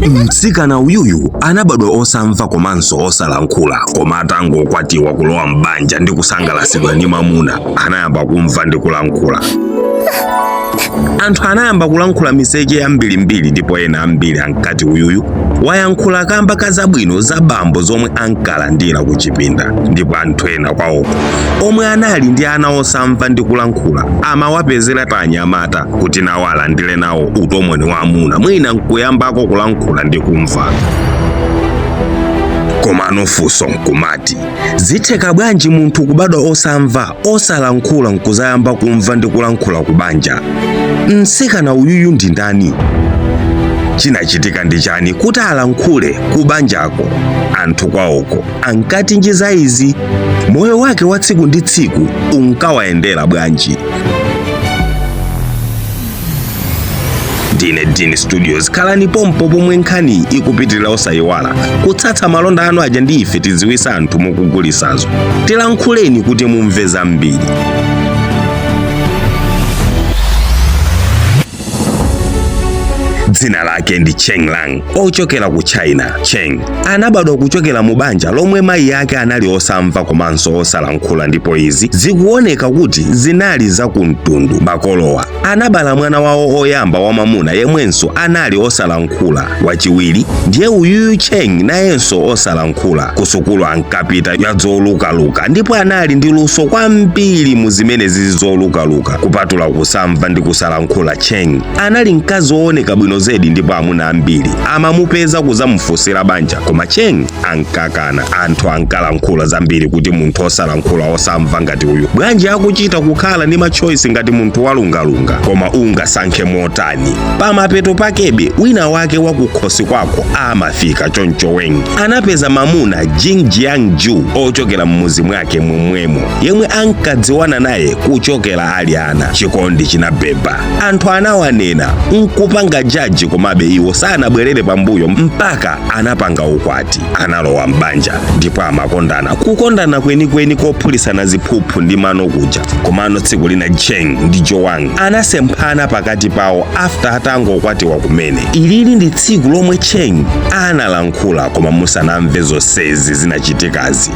Mtsikana uyuyu anabadwa osamva komanso osalankhula, koma atangokwatiwa, kulowa m'banja ndi kusangalasidwa ndi mamuna, anayamba kumva ndi kulankhula. Anthu anayamba kulankhula miseche yambirimbiri, ndipo ena ambiri ankati uyuyu wayankhula kamba ka zabwino za bambo zomwe ankalandira ku chipinda. Ndipo anthu ena kwawoko omwe anali ndi ana osamva ndi kulankhula amawapezera pa anyamata kuti nawo alandire nawo utomoni wa amuna, mwina nkuyambako kulankhula ndi kumva. Komano funso nkumati, zitheka bwanji munthu kubadwa osamva, osalankhula, nkuzayamba kumva ndi kulankhula ku banja? Mtsikana uyuyu ndi ndani? Chinachitika ndi chani kuti alankhule ku banjako? Anthu kwawoko ankati njiza izi? Moyo wake wa tsiku ndi tsiku unkawayendera bwanji? Ndine Dean Studios. Khalani pompo pomwe nkhani ikupitirira. Osayiwala kutsatsa malonda anu aja ndi ife, tidziwisa anthu mukugulisazo. Tilankhuleni kuti mumve zambiri. Dzina lake ndi Cheng Lang, ochokera ku China. Cheng anabadwa kuchokera mu banja lomwe mayi ake anali osamva komanso osalankhula, ndipo izi zikuoneka kuti zinali zakumtundu. Makolowa anabala mwana wawo oyamba wamwamuna yemwenso anali osalankhula. Wachiwiri ndiye uyuyu Cheng, nayenso osalankhula. Kusukulu ankapita yadzolukaluka ndipo anali ndi luso kwambiri mu zimenezi zolukaluka. Kupatula kusamva ndi kusalankhula, Cheng anali mkazi wooneka bwino zedi, ndipo amuna ambiri amamupeza kuzamufunsira banja, koma Cheng ankakana. Anthu ankalankhula zambiri kuti munthu osalankhula, osamva ngati uyu bwanji akuchita kukhala ndi ma choice ngati munthu walungalunga? Koma ungasankhe motani? Pamapeto pakebe wina wake wakukhosi kwako amafika. Choncho Weng anapeza mamuna, Jing Jiang Ju, ochokera mmuzi mwake momwemo, yemwe ankadziwana naye kuchokera ali ana. Chikondi chinabeba. Anthu anawanena nkupanga jaji, komabe iwo sanabwerere pambuyo mpaka anapanga ukwati. Analowa m'banja ndipo amakondana, kukondana kwenikweni kophulisana ziphuphu ndi mano kuja. Komano tsiku lina Cheng ndi Joang anasemphana pakati pawo after atangokwatiwa kumene. Ilili ndi tsiku lomwe Cheng analankhula, koma musanamve zonsezi zinachitikazi,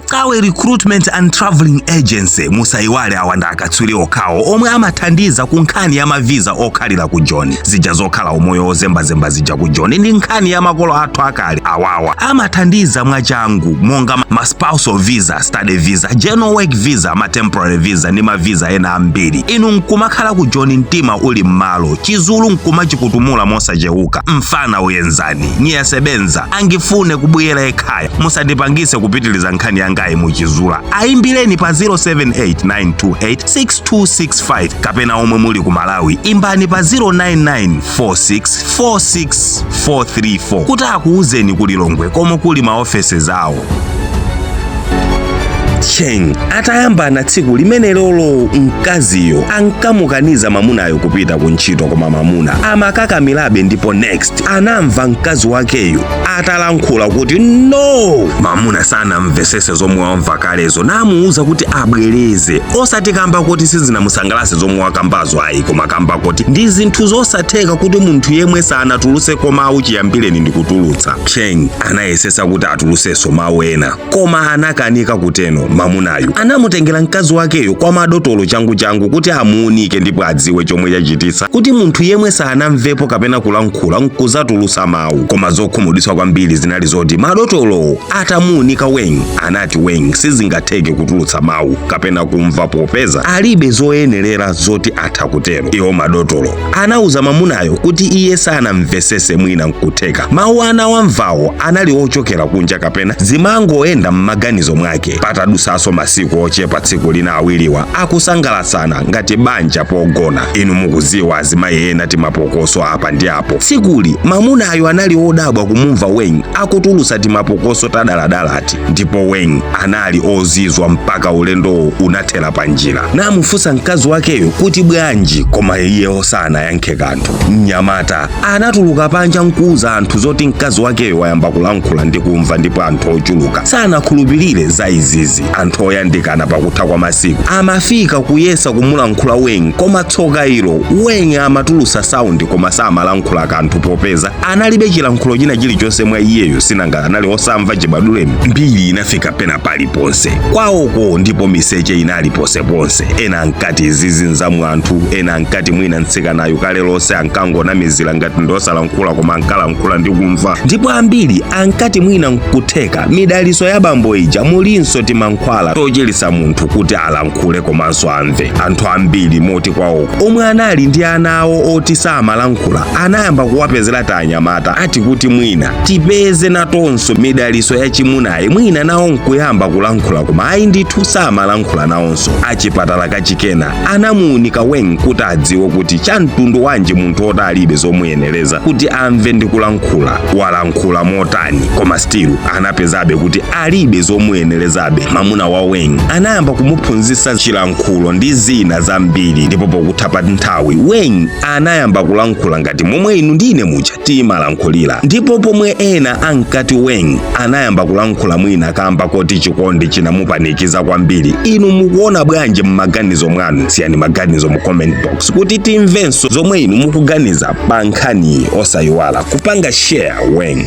Kawe Recruitment and Traveling Agency, musayiwale, awa ndi akatswiri okhawo omwe amathandiza ku nkhani ya ma visa okhalira ku Joni, zija zokhala umoyo ozembazemba zija ku Joni ndi nkhani ya makolo athu akale. Awawa amathandiza mwachangu, monga ma spousal visa, study visa, general work visa, ma temporary visa ndi ma visa ena ambiri. Inu nkumakhala ku Joni mtima uli m'malo, Chizulu nkumachikutumula mosachewuka. Mfana uyenzani? Ngiyasebenza, angifune kubuyera ekhaya. Musandipangise kupitiliza nkhani yangayi muchizula. Ayimbireni pa 0789286265, kapena omwe muli ku Malawi imbani pa 0994646434 kuti akuuzeni ku Lilongwe komwe kuli maofesi awo. Cheng atayambana tsiku limenelolo, mkaziyo ankamukaniza mamunayo kupita ku ntchito, koma mamuna amakakamirabe. Ndipo next anamva mkazi wakeyo atalankhula kuti no. Mamuna sanamvesese zomwe wamva kalezo, namuwuza kuti abwereze, osati kamba kuti sizinamusangalase zomwe wakambazo ayi, koma kamba kuti ndi zinthu zosatheka kuti munthu yemwe sanatuluseko mawu chiyambireni ndi kutulutsa. Cheng anayesesa kuti atulusenso mawu ena, koma anakanika kuteno. Mamunayu anamutengera mkazi wakeyo kwa madotolo changu-changu kuti amuunike ndipo adziwe chomwe chachititsa kuti munthu yemwe sanamvepo kapena kulankhula nkuzatulusa mawu. Koma zokhumudwitsa kwambiri zinali zoti madotolowo atamuunika Weng, anati Weng sizingatheke kutulutsa mawu kapena kumva popeza alibe zoyenerera zoti atha kutero. Iwo madotolo anauza mamunayo kuti iye sanamvesese, mwina nkutheka mawu anawamvawo anali ochokera kunja kapena zimangoyenda m'maganizo mwake. Patadusanso masiku ochepa, tsiku lina awiriwa akusangalatsana ngati banja pogona, inu mukuziwa azimayi ena timapokoso apa ndi apo, tsikuli mamunayo anali odabwa kumumva Weng akutulusa timapokoso tadaladalati, ndipo Weng anali ozizwa mpaka ulendowo unathera pa njira. Namufunsa mkazi wakeyo kuti bwanji, koma iye sanayankhe kanthu. Mnyamata anatuluka panja nkuuza anthu zoti mkazi wakeyo wayamba kulankhula ndi kumva, ndipo anthu ochuluka sanakhulupirire za izizi. Anthu oyandikana pakutha kwa masiku amafika kuyesa kumulankhula Weng, koma tsoka ilo, Weng amatulusa sound koma samalankhula kanthu, popeza analibe chilankhulo china chilichonse mwa iyeyo, sinanga anali osamva chibaduleni. Mbiri inafika pena paliponse kwawoko, ndipo miseche inali ponseponse. Ena ankati izizi nzamwanthu, ena ankati mwina mtsikanayo kale lonse ankangonamizira ngati ndosalankhula, koma ankalankhula ndi kumva. Ndipo ambiri ankati mwina nkutheka midaliso ya bambo ija mulinso timankhwala tochilisa munthu kuti alankhule komanso amve. Anthu ambiri moti kwawoko omwe anali ndi ana awo oti samalankhula anayamba kuwapezera tanyamata, ati kuti mwina tipeze natonso midaliso yachimunayi, mwina nawo nkuyamba kulankhula, koma ayi ndithu, samalankhula nawonso. Achipatala kachikena anamuunika Weng kuti adziwe kuti cha mtundu wanji munthu oti alibe zomuyenereza kuti amve ndi kulankhula walankhula motani, koma still anapezabe kuti alibe zomuyenerezabe. Mamuna wa Weng anayamba kumuphunzitsa chilankhulo ndi zina zambiri, ndipo pokutha pa nthawi Weng anayamba kulankhula ngati momwe inu ndine muja timalankhulira. Ndipo pomwe ena ankati Weng anayamba kulankhula mwina kamba koti chikondi chinamupanikiza kwambiri, inu mukuona bwanji m'maganizo mwanu? Siyani maganizo mu comment box kuti timvenso zomwe inu mukuganiza pa nkhaniyi. Osayiwala kupanga share. Weng.